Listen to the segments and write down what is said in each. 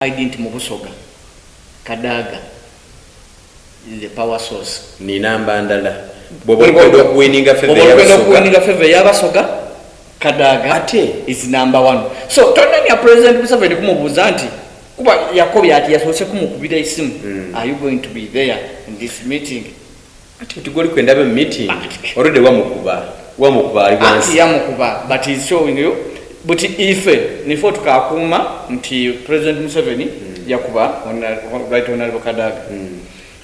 Aidhi nti mu Busoga, Kadaga is the power source. Ni namba ndala. Bwoba oli kwenda okuwininga favour Bwoba oli kwenda ey'Abasoga. okuwininga favour ey'Abasoga, Kadaga Ate. is number one. So tonenya President Museveni kumubuuza nti kuba yakobye ati yasoose kumukubira eisimu, are you going to be there in this meeting? Ati buti gwoli kwenda abe mu meeting already wamukuba wamukuba ali Anti wansi. yamukuba but he's showing you buti ife nife otukakuuma nti President Museveni yakuba Right Honourable Kadaga.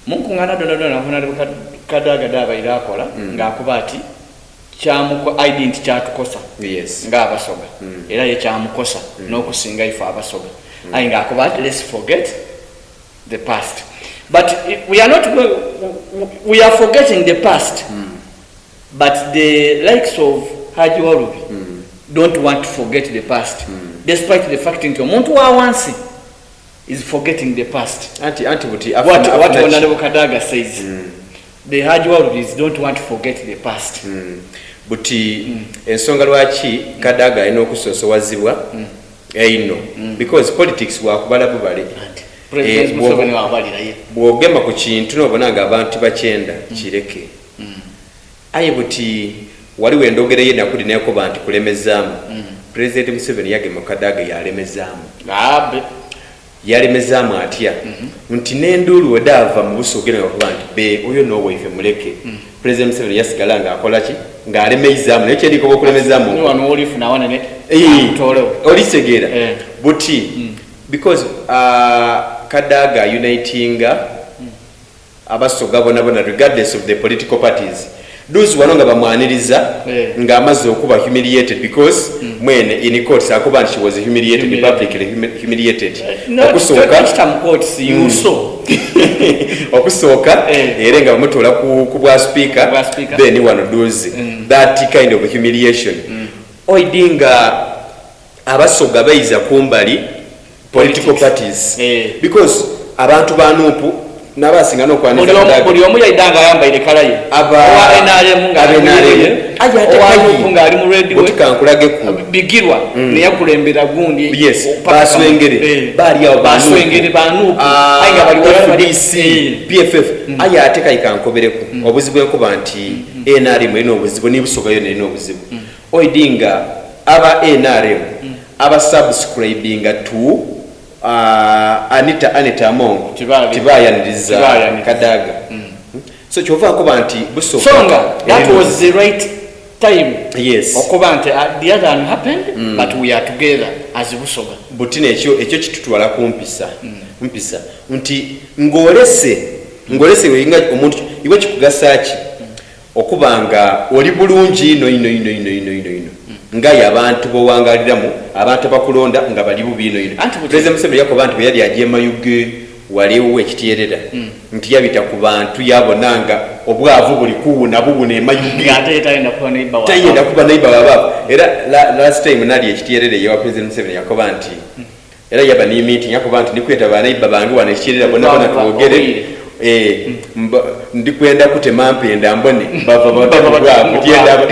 Munkungana dhonadhona Honourable Kadaga dhabaire akola nga akuba ati kyamuko ID nti kyatukosa nga Abasoga era ye kyamukosa nokusinga ife Abasoga aye nga akoba ati let's forget the past but we are not going, we are forgetting the past but the likes of Haji Walubi don't want to forget the past despite the fact nti omuntu wa wansi is forgetting the past. Anti buti What Honorable Kadaga says, the Haji Walubis don't want to forget the past. Buti ensonga lwaki Kadaga alina okusosowazibwa einho, because politics wakubala bubale. President Museveni wabalira ye. Bwogema ku kintu nobona nga abantu bakyenda, kireke. Aye buti waliwo endogera eyenaku dhino ekoba nti kulemezaamu. President Museveni yagema Kadaga yalemezaamu. Abe. Yalemezaamu atya? Nti n'enduulu wedhaava mu Busoga eno nga bakoba nti be oyo n'owaife muleke. President Museveni yasigala nga akola ki? Nga alemeizaamu. Naye kyendikoba okulemezaamu Ni wano wolifuna awanene akutolewo. Olitegeera buti because Kadaga unitinga Abasoga bonabona regardless of the political parties. Duzi wano nga bamwaniriza nga amaze okuba humiliated because mwene in courts akoba nti she was humiliated, publicly humiliated. Okusooka tokita mu courts, you saw. Okusooka era nga bamutola ku bwa speaker, Bwa speaker. Then wano duzi that kind of humiliation. Oidi nga Abasoga baiza kumbali political parties because abantu ba Nup nabasinga nokwaniza Kadaga. Buli omu yaidha nga ayambaire kala ye. Aba Owa NRM nga ali mu NRM. ye, Aye ate owa kayi. Nup nga ali mu red we. Buti kankulageku. Bigirwa neyakulembera gundi. Yes, paka baswengere. Bali awo ba Nup. Baswengere ba Nup. Aye nga bali wala bali FDC, PFF. Aye ate kayi kankobereku. Obuzibu enkuba nti NRM erina obuzibu ni Busoga yona erina obuzibu. Oidhi nga aba nrm aba subscribinga to Anita Anita Among tibayaniriza Kadaga. So kyova nkoba nti Busoga. So nga that was the right time yes. Okuba nti the other one happened but we are together as Busoga. Buti nekyo ekyo kitutwala ku mpisa mpisa nti ngolese ngolese nga omuntu iwe kikugasa ki Okuba nga oli bulungi inho inho inho inho inho inho inho nga aye abantu b'owangaliramu, abantu abakulonda nga bali bubi inho inho. Anti buti. Pulezidenti Museveni yakoba nti bweyali aja e Mayuge wale ewuwe e Kityerera nti yabita ku bantu yaabona nga obwavu buli kuwuna buwuna e Mayuge. Nga ate ye tayenda kuba neighbour wa Tayenda baavu. kuba neighbour wa baavu. Era last time nali e Kityerera eyo ewa Pulezidenti Museveni yakoba nti Era yaba ni meeting yakoba nti ndikweta ba neighbour bange wano ekikyerera bonabona twogere eh, ndi kwenda kutema mpenda mbone bava batya mu bwavu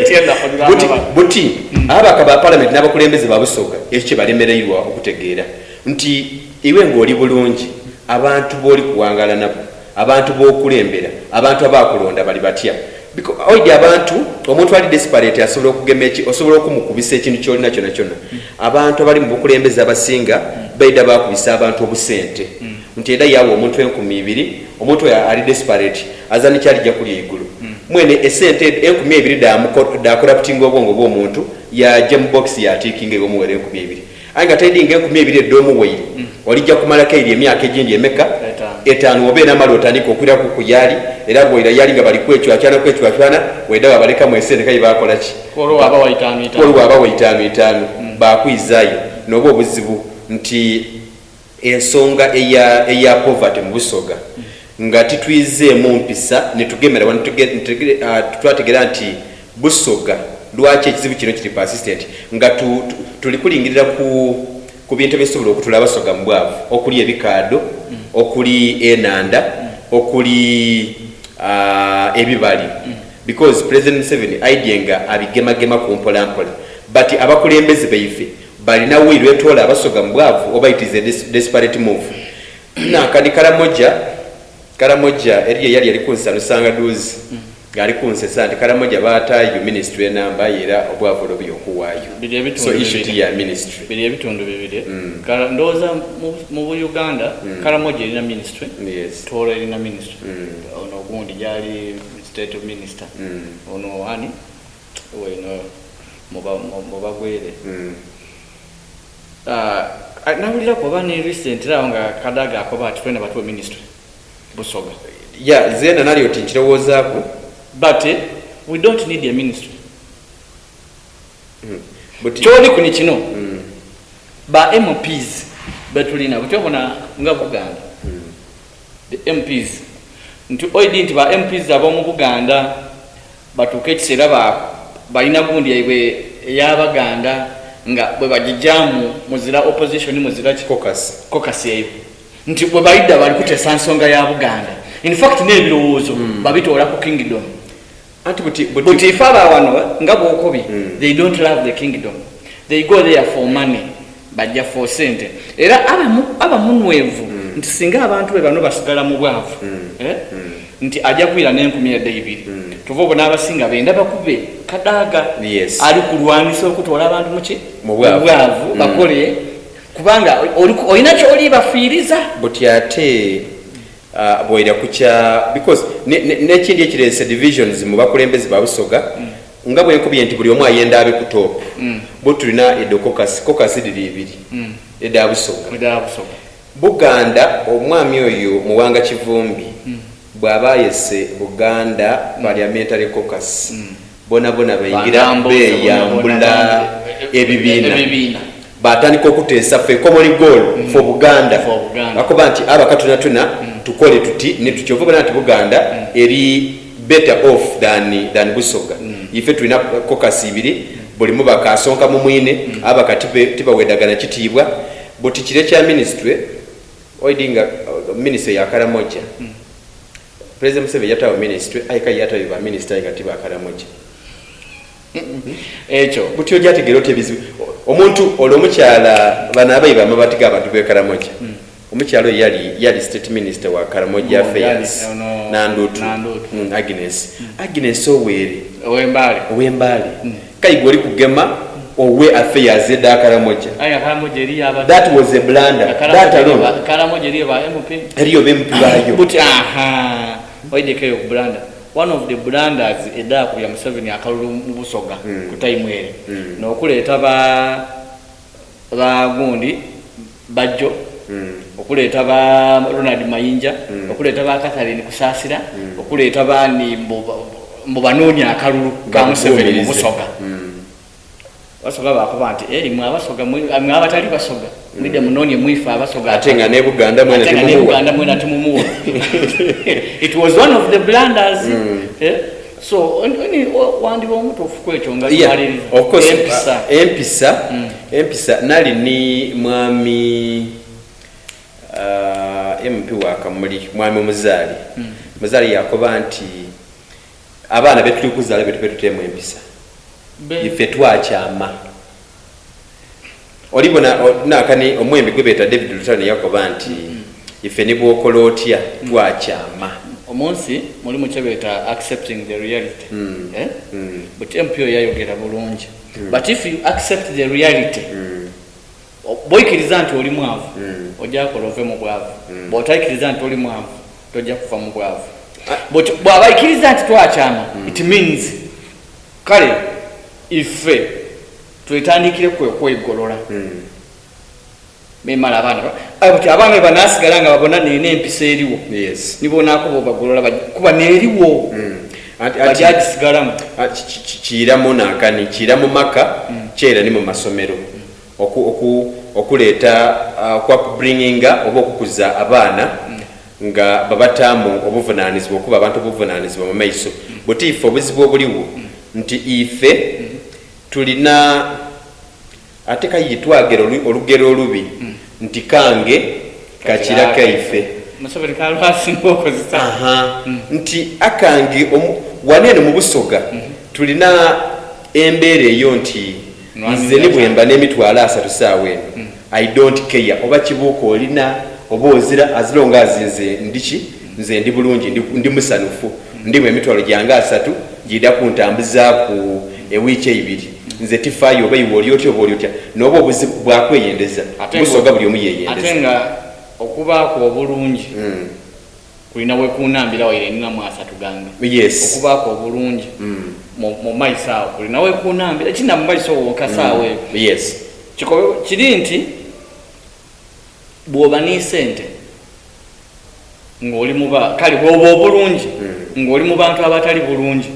tyenda buti buti ababaka ba parliament n'abakulembeze ba Busoga ekyo kyebalemereirwa okutegeera nti iwe ng'oli bulungi abantu b'oli kuwangala nabo abantu b'okulembera abantu abakulonda bali batya Oidhi abantu, omuntu ali desperate asobola okugema eki, osobola okumukubisa ekintu kyolina kyonakyona. Abantu abali mu bukulembeze abasinga baidha baakubisa abantu obusente. Nti era yaawa omuntu enkumi ibiri, omuntu oyo ali desperate aza ni kyalija kulya eigulo. Mwene esente edho enkumi eibiri dha corruptinga obwongo bw'omuntu yaaja mu bokisi yaatiikinga iwe omuwere enkumi eibiri. Aye nga taidhi nga enkumi eibiri edho dh'omuwaire olija kumalaku eiri emyaka egindi emeka? Etaanu. Oba enamala otandike okwiraku ku y'ali, era bw'oira y'ali nga bali kwecwacwana kwecwacwana, waidha waabalekamu esente k'aye baakola ki? Kw'olwo waabawa itaanu itaanu. Kw'olwo waabawa itaanu itaanu, baakwizaayo. N'oba obuzibu nti ensonga eya, eya poverty mu Busoga nga titwizeemu mpisa ni tugemera wano, twategeera nti Busoga lwaki ekizibu kino kiri persistent nga tu, tuli kulingirira ku, ku bintu ebisobola okutula Abasoga mu bwavu okuli ebikaadho, okuli enhandha, okuli ebibali because President Museveni aidye nga abigemagemaku mpola mpola but abakulembeze baife. Balina will etoola Abasoga mu bwavu oba it is a desperate move? Nankani Karamoja, Karamoja eriyo eyali ali kunsanusanga dhuuzi nga ali kunsesa nti Karamoja baataayo ministry enamba aye era obwavu olwo buya okuwaayo. Biri So ebitundu issue bibiri. ti ya ministry. Biri ebitundu bibiri. Kara, ndowooza mu, mu Buyuganda Karamoja erina ministry, Tooro erina ministry. Ono ogundi gyali state minister. Ono ani? Weno mubagwere. Nawuliraku oba ni recent awo nga Kadaga akoba ati twena batuwe ministry Busoga. Yeah, zeena nali oti nkirowoozaaku. But we don't need a ministry. But Kyoliku ni kino, ba MPs betulina buti obona nga Buganda, the MPs nti oidi nti ba MPs ab'omu Buganda batuuka ekiseera ba balina gundi yaibwe ey'Abaganda nga bwe bagijaamu muzira opposition, muzira ki? Caucus. Caucus eyo nti bwe baidha bali kuteesa nsonga ya Buganda. In fact n'ebirowoozo babitoola ku kingdom. Anti buti buti Buti ife aba wano nga bw'okobye, they don't love the kingdom, they go there for money, bajja for sente. Era aba munwevu nti singa abantu be bano basigala mu bwavu, eh? Nti ajja kwira n'enkumi edda ibiri. Tuva obona abasinga benda bakube Kadaga. Ali kulwanisa okutoola abantu muki? Mu bwavu. Mu bwavu, bakole kubanga olina kyoli bafiiriza. Buti ate bwoira kukya because n'ekindi ekireese divisions mu bakulembeze ba Busoga, nga bwenkubye nti buli omu ayenda abe ku top, bo tulina edo caucus, caucus dhiri ibiri eda Busoga. Eda Busoga. Buganda omwami oyo Muwanga Kivumbi bw'aba ayese Buganda Parliamentary Caucus, bonabona baingira beyambula ebibiina. Ebibiina. Batandika okuteesa for a common goal for Buganda. For Buganda. Bakoba nti abakatunatuna tukole tuti ne tuti, ova bona nti Buganda eri better off than Busoga. Ife tulina caucus ibiri, buli mubaka asonka mu mwine, abaka tibawedagana kitiibwa. Buti kire kya ministry oidi nga ministry ya Karamoja. President Museveni yatawo ministry, aye kai yatayo ba minister nga tiba Karamoja. Ekyo. Buti ojja ategeera otya ebizibu omuntu olwo omukyala bano abayiba amabaati g'abantu b'e Karamoja. Omukyala oyo yali state minister wa Karamoja affairs. Nandutu. Nandutu. Agnes. Agnes Owere. Ow'Embaale. Ow'Embaale. Kai gwe oli kugema owe affairs edda Karamoja. Aye Karamoja eriyo aba That was a blunder. That alone. Karamoja eriyo ba MP. Eriyo ba MP baayo. Buti aha. Oidekeyo ku blunder. One of the blunders edda ku bya Museveni akalulu mu Busoga ku time ere. N'okuleeta ba gundi Bajjo, okuleeta ba Ronald Mayinja, okuleeta ba Catherine Kusaasira, okuleeta baani mbu banoonya akalulu ka Museveni mu Busoga. Basoga bakoba nti mwe Abasoga, mwe abatali Basoga mwidde munoonye mwife Abasoga. Ate nga ne Buganda mwena Ate nga ne temumuwa. Buganda mwena temumuwa. It was one of the blunders. So wandiba omutuufu ku ekyo nga tumaliriza. Of course, Empisa. Empisa nali ni mwami MP wa Kamuli, mwami Muzaali. Muzaali yakoba nti abaana betuli kuzaala betu betutemu empisa. Ife twakyama. Olibona nakani omwembi gwe beeta David Lutalo ne yakoba nti ife ni bw'okola otya twakyama. Omunsi mulimu kye beeta accepting the reality. But MP oyo yayogera bulungi. But if you accept the reality, bw'oikiriza nti oli mwavu, ojja kukola ove mu bwavu. Bw'otaikiriza nti oli mwavu, tojja kuva mu bwavu. But bw'aba aikiriza nti twakyama, it means kale ife twetandikire kwe kwegolola. Memala abaana buti abaana be banaasigala nga babona nina empisa eriwo. Nibonaako bobagolola kuba neeriwo. Bajja gisigalamu. Kiiramu nankani, kiira mu maka, kyera ni mu masomero. Okuleeta, okwakubringinga oba okukuza abaana nga babataamu obuvunaanyizibwa, okuba abantu obuvunaanyizibwa mu maiso. Buti ife obuzibu obuliwo nti ife tulina ate kayi twagera olugero olubi nti kange kakira kaife. Museveni kalwasinga okozesa. Nti akange wanene mu Busoga tulina embeera eyo nti Nze ni bwemba n'emitwalo asatu saawa eno, I don't care oba Kibuuka olina oba ozira as long as nze ndi ki, nze ndi bulungi, ndi musanhufu. Ndimu emitwalo gyange asatu giidha kuntambuzaaku ewiiki eibiri. Nze tifaayo oba iwe oli otya oba oli otya. N'oba obuzibu bwa kweyendeza. Busoga buli omu yeyendeza. Ate nga okubaaku obulungi kulina wekunambira waire ninamu asatu gange. Yes. Okubaaku obulungi mu maiso awo kulina wekunambira, kina mu maiso wonka saawa eyo. Yes. Kikobe kiri nti bw'oba ni sente ng'oli mu ba kale bw'oba obulungi ng'oli mu bantu abatali bulungi,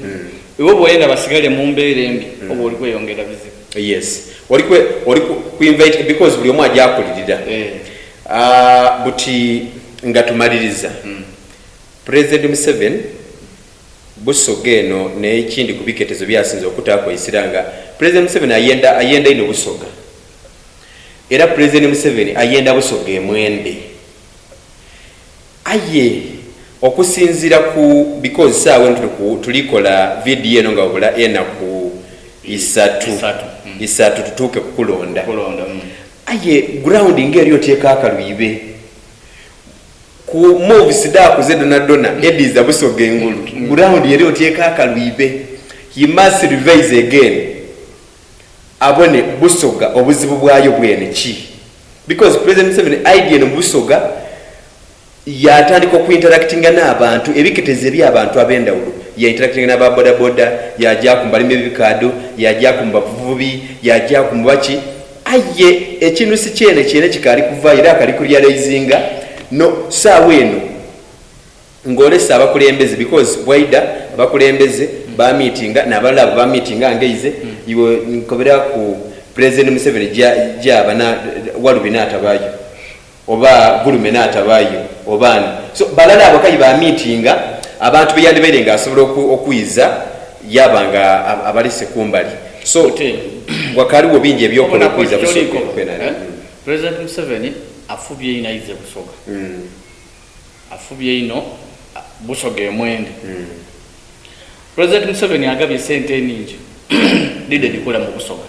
iwe bw'oyenda basigale mu mbeera embi oba oli kweyongera bizibu. Yes. Oli kwe oli ku ku invite because buli omu aja akulirira. Eh. Ah, buti nga tumaliriza. President Museveni Busoga eno n'ekindi ku biketezo by'asinze okutaaku eisira nga President Museveni ayenda ayenda inho Busoga. Era President Museveni ayenda Busoga emwende. Aye okusinzira ku because saawa eno tuli ku tuli kola vidiyo eno nga wabula enaku isatu Isatu. isatu tutuuke ku kulonda. Kulonda. Aye ground nga eri oti ekaakaluibe. Ku moves dhaakoze dhonadhona edhiiza Busoga engulu, ground eri oti ekaakaluibe. He must revise again abone Busoga obuzibu bwayo bwene ki? Because President Museveni idea eno mu Busoga yatandika oku interactinga n'abantu, ebiketezo eby'abantu ab'endhawulo. Ya interactinga n'aba bodaboda, yaagyaku mu balimi b'ebikaadho, yaagyaku mu bavubi, yaagyaku mu baki. Aye ekinusi kyene kyene kikaali kuvaayo era akali ku realizinga no saawa eno ng'olese abakulembeze because bwaidha abakulembeze ba meetinga nabalala abo ba meetinga ngeize iwe nkobera ku President Museveni gyaba na Walubi natabaayo oba Gulume natabaayo oba ani so balala abo kayi ba meetinga abantu beyandibaire nga asobola okwiza yaba nga abalese kumbali so wakaaliwo bingi ebyokola okwiza Busoga eh? President Museveni afubye inho aize Busoga afubye inho Busoga emwende. President Museveni agabye sente eningi dhidhe dhikole mu Busoga.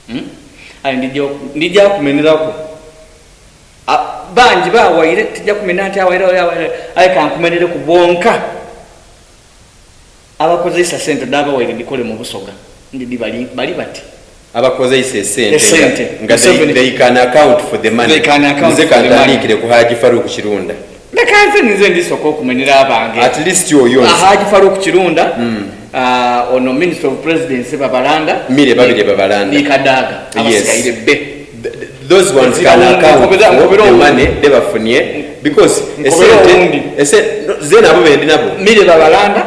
Hmm? Aye ndija kumeneraku bangi bawaire tija kumena nti awaire awaire aye kankumenereku bonka abakozeisa sente dhabawaire dhikole mu Busoga ndidhi bali bali bati. Abakozeisa esente Esente. nga they can account for the money. They can account Nze for the money. kantandikire ku Haji Farouk Kirunda. Leka nze ninze ndisoka okumenera abange. At least oyo nze. Haji Farouk Kirunda, ono Minister of Presidency Babalanda. Mire Babirye Babalanda. Ni Kadaga. Abasigaire be. Those ones can account for the money dhebafunie because esente zena abo bendi nabo. Mire Babalanda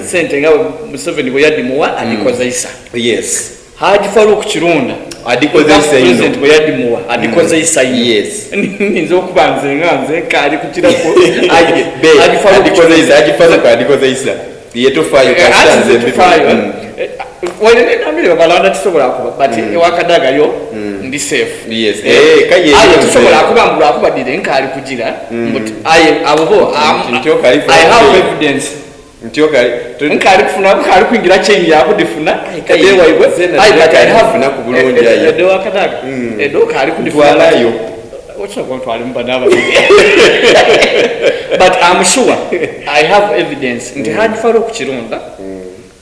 sente nga Museveni bweyadimuwa adikozeisa. Yes. Haji Farouk Kirunda Adikozeisa inho. President bweyadimuwa adikozeisa inho. Yes. Nyinza okuba nze nga nze nkaali kukiraku aye Be Haji Farouk adikozeisa Haji Farouk adikozeisa. Ye tofaayo kasita nze mbibona. Waire nenambire babalanda tisobola kuba but ewa Kadaga yo ndi safe. Yes. Eh, kaye Aye tisobola kuba mbu lwakuba dhire nkaali kugira but aye abo bo I have evidence. Ntyo kale Nkaali kufuna nkaali kwingira chain ya kudhifuna edh'ewaibwe aye but I have kufuna ku bulungi aye. Edh'ewa Kadaga edho okaali kudhifuna. Ntwalayo. Osobola ontwalemu bano ababiri. But am sure I have evidence nti Hajj Farouk Kirunda,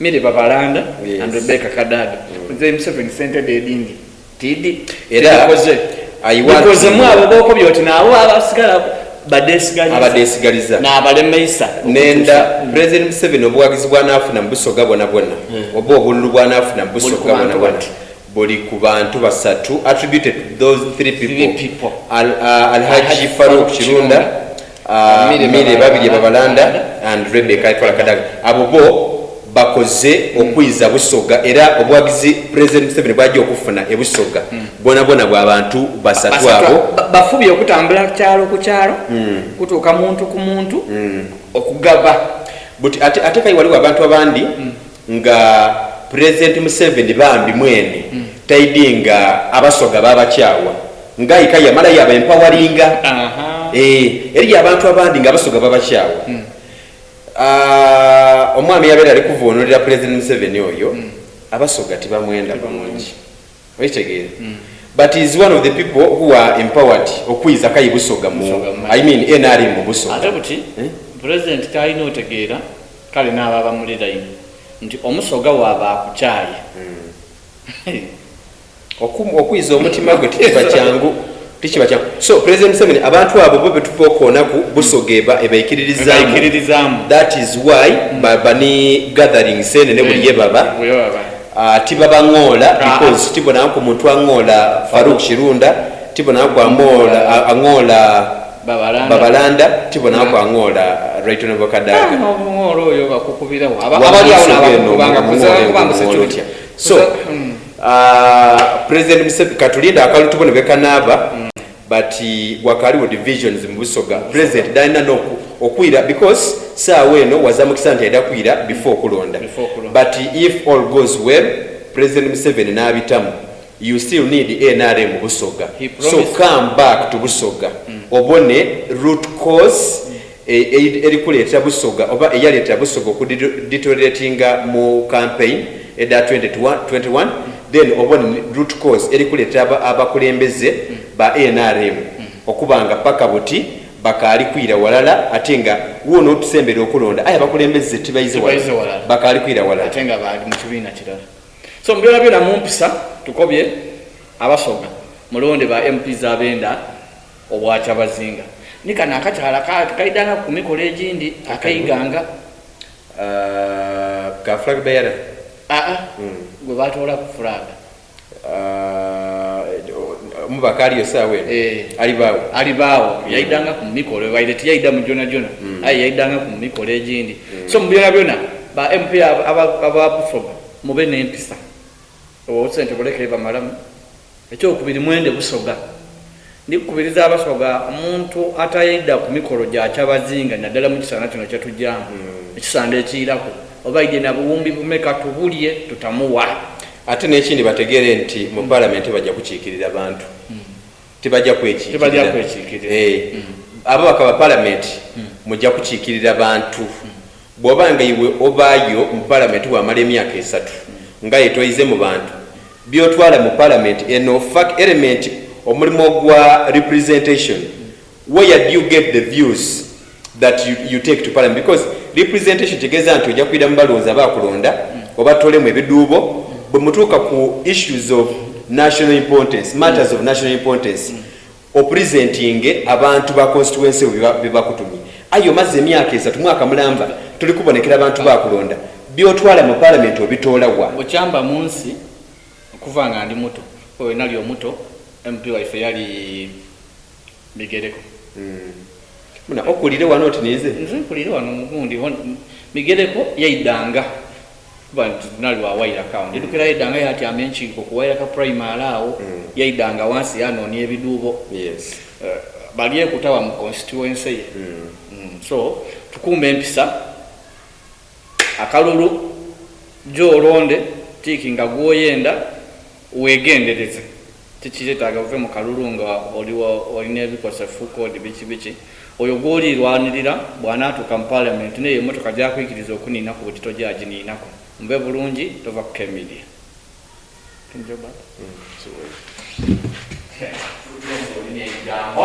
Milly Babalanda and Rebecca Kadaga Mzee Museveni sente dhe edhindi tiidhi Era tidhikoze. I want Dhikozemu to- abo b'okobye oti n'abo abasigala badesigaliza. Abadesigaliza. N'abalemeisa Nenda President Museveni obuwagizi bw'anaafuna mu Busoga bwonabwona oba obululu bw'anaafuna mu Buli ku Busoga bantu bwonabwona bati. buli ku bantu basatu attributed to those three people, Three people. Al, Alhaji Alhaji Farouk Farouk Kirunda, Kirunda, Mire Babirye Babalanda and Rebecca Itwala Kadaga. Abo bo bakoze okwiza Busoga era obuwagizi President Museveni bwajja okufuna e Busoga bwonabwona bwa bantu basatu abo. Bafubye okutambula kyalo ku kyalo, kutuuka muntu ku muntu okugaba. But ate, ate kale waliwo abantu abandi nga President Museveni bambi mwene taidhi nga Abasoga babakyawa. Nga aye kale yamala yaba empawaringa. Eeh, eriyo abantu abandi nga Abasoga babakyawa. Aah, omwami eyabaire ali kuvunulira President Museveni oyo, Abasoga tibamwenda bulungi. Okitegeera? But is one of the people who are empowered okwiza kayi Busoga mu, Busoga mu I mean NRM mu Busoga. Ate buti Eh? Pulezidenti kyalina otegeera, kale n'abo abamuliraine, nti Omusoga waaba akukyaye. Okwiza omutima gwe tikiba kyangu, tikiba kyangu. So President Museveni, abantu abo bo betuva okwonaku Busoga eba ebaikiririzaamu. Ebaikiririzaamu. That is why baba ni gatherings enene buli yebaba. Buli yebaba. Tibabang'oola Ah. because tibonangaku muntu ang'oola Farouk Kirunda, tibonangaku amoola ang'oola Babalanda. Babalanda, tibonangaku ang'oola Right Honorable Kadaga. N'obung'oola oyo bakukubirawo. Wamma Abali awo Busoga eno n'abakukubanga omung'oola kuba eno mbu omung'oola security. otya? So, President Museveni katulinde akalulu tubone bwekanaaba, but wakaliwo divisions mu Busoga. President dalina okwira because saawa eno waza mukisa nti aida kwira before okulonda. Before okulonda. But if all goes well, President Museveni n'abitamu, you still need NRM mu Busoga. He So promised. come back to Busoga. Obone root cause erikuleetera Busoga oba eyaleetera Busoga okudeterioratinga mu campaign eda 2021, then obone root cause erikuleetera abakulembeze ba NRM okuba nga paka buti bakaali kwira walala, ate nga wuuno otusembera okulonda, aye abakulembeze tibaize Tibaize walala, walala. bakaali kwira walala. Ate nga bali mu kibiina kirala. So mu byona byona mumpisa tukobye Abasoga mulonde ba MPs abenda obwakyabazinga. Ni kano akakyala kaidanga ku mikolo egindi akaiganga. Ka flag bearer? Aa, gwe batoola ku flag. Omubaka aliyo saawa eno? Eh. Alibaawo. Alibaawo, yaidanga ku mikolo, baire tiyaida mu gyona gyona, aye yaidanga ku mikolo egindi. So mu byona byona ba MP aba Busoga mube n'empisa, obusente buleke bamalamu. Ekyokubiri, mwende Busoga. Ndikukubiriza Abasoga, omuntu ataidha ku mikolo gya kyabazinga naddala mu kisanda kino kyetujaamu, ekisanda ekiiraku, oba aidye na buwumbi bumeka tubulye tutamuwa. Ate n'ekindi, bategeere nti mu palamenti bajja kukiikirira bantu, tibajja kwekiikirira. Tibajja kwekiikirira. Ababaka ba palamenti mujja kukiikirira bantu. Bw'oba nga iwe obaayo mu palamenti wamala emyaka 3 nga aye toize mu bantu, by'otwala mu palamenti eno fact element omulimo gwa representation, where do you get the views that you take to parliament? Because representation kitegeeza nti ojja kwira mu balonzi abakulonda obatolemu ebiduubo bwe mutuuka ku issues of national importance, matters of national importance, opresentinge abantu ba constituency bye bakutumye. Aye omaze emyaka 3, mwaka mulamba, tuli kubonekera abantu bakulonda, byotwala mu parliament obitoola wa? Bukyamba mu nsi okuva nga ndi muto, oyo nali omuto, MP waife yali Migereko. Muna okulire wano oti nize? Nze nkulire wano mugundi Migereko yaidanga kuba nti nali wa Wairaka awo, ndidukira yaidanga yatyama enkiiko ku Wairaka Primary awo, yaidanga wansi yanoonia ebiduubo. Bali ekutawa mu constituency ye. So tukuume empisa, akalulu gy'olonde tiiki nga gwoyenda, weegendereze, tikiretaaga buve mu kalulu nga olina ebikosefu kodi biki biki. Oyo gw'olirwanirira bw'anaatuuka mu parliament, naye emotoka gyakwikiriza okuniinaku buti tojaginiinaku. Mube bulungi, tova ku K-Media. Olina ebigambo.